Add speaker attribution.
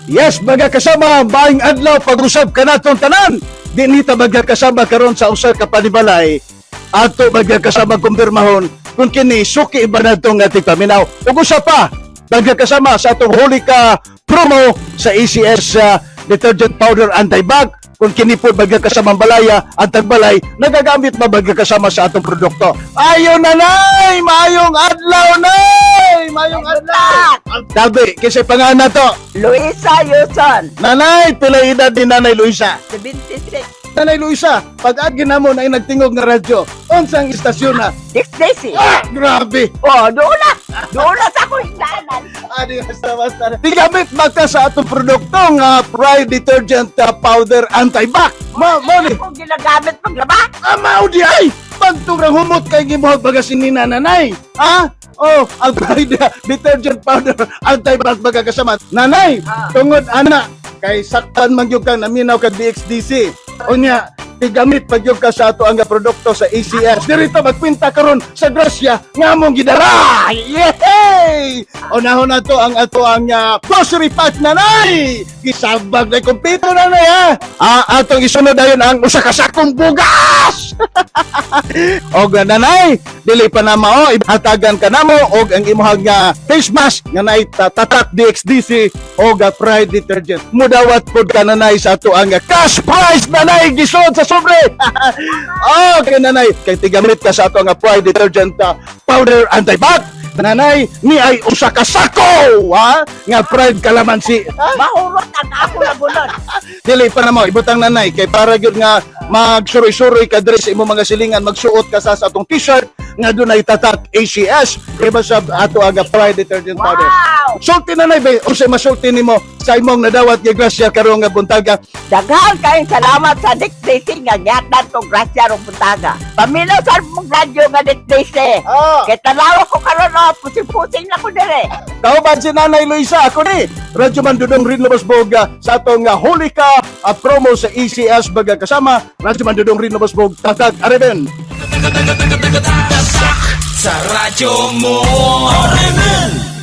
Speaker 1: Yes, mga kasama, maayong adlaw, pag-usab kanatong tanan. Di nita, mga kasama, karon sa usa ka panibalay. Ato, mga kasama, kumpirmahon kung kini suki ba nato nga tigpaminaw. Ug usa pa, mga kasama, sa atong huli ka promo sa ACS detergent powder anti-bag, kung kini po, mga kasama, balaya ang tagbalay nagagamit ba, mga kasama, sa atong produkto. Ayo, nanay, maayong adlaw, nay, maayong adlaw. Tabi, kasi pangalan to?
Speaker 2: Luisa Yuson.
Speaker 1: Nanay, pila edad ni Nanay Luisa?
Speaker 2: 76.
Speaker 1: Nanay Luisa, pag-agi namo na nagtingog nga radyo, unsang istasyon na?
Speaker 2: DXDC.
Speaker 1: Ah, grabe!
Speaker 2: Oh, doon na. Doon na sa akong higdanan.
Speaker 1: Adi, basta basta. Tigamit ba ka sa atong produkto nga Pride Detergent Powder Anti-Bac? Ma, mo ni.
Speaker 2: Akong ginagamit paglaba.
Speaker 1: Ah, mao di ay! Pagturang humot kay gibuhat baga si nina nanay. Ah? Oh, ang Pride Detergent Powder Anti-Bac, baga kasama. Nanay, tungod ana kay saktan man gyud kang naminaw kag DXDC. Unya, tigamit pag gyud ka sa ato ang produkto sa ACS. Dirito magpinta karon sa grasya nga among gidara. Yay! Unahon na to ang ato ang grocery pack, nanay. Gisabag na kompleto, nanay, ha. Ah, atong isunod dayon ang usa ka sakong bugas. Og nanay, dili pa na mao, ihatagan ka namo og ang imuhang nga face mask nga naay tatak DXDC og Pride detergent. Mudawat pod ka, nanay, sa ato ang cash prize, nanay, gisod sa sobre. Okay, nanay, kay tigamit ka sa ato ang Pride detergent powder anti-bac. Nanay, ni ay usa ka sako, ha? Nga Pride kalamansi.
Speaker 2: Mahurot ang ako na bunod.
Speaker 1: Dili pa na mo ibutang, nanay, kay para gyud nga magsuroy-suroy ka diri sa imong mga silingan, magsuot ka sa atong t-shirt nga dunay tatak ACS iba sa ato ang Pride detergent powder.
Speaker 2: Wow!
Speaker 1: Sulti, nanay, ba unsay masulti nimo sa imong nadawat nga grasya karon nga buntaga?
Speaker 2: Daghan kayong salamat sa DXDC nga gihatag kong grasya rong buntaga. Paminaw sa mong radyo nga DXDC. Kay tanawa ko karon oh, pusing-pusing na ko dire.
Speaker 1: Kauban si Nanay Luisa, ako ni Radyo Man Dudong Rin Boga sa atong huli ka promo sa ECS, baga kasama. Radyo Man Dudong Rin Bog, Tatag Areben.
Speaker 3: Sa radyo mo. RMN.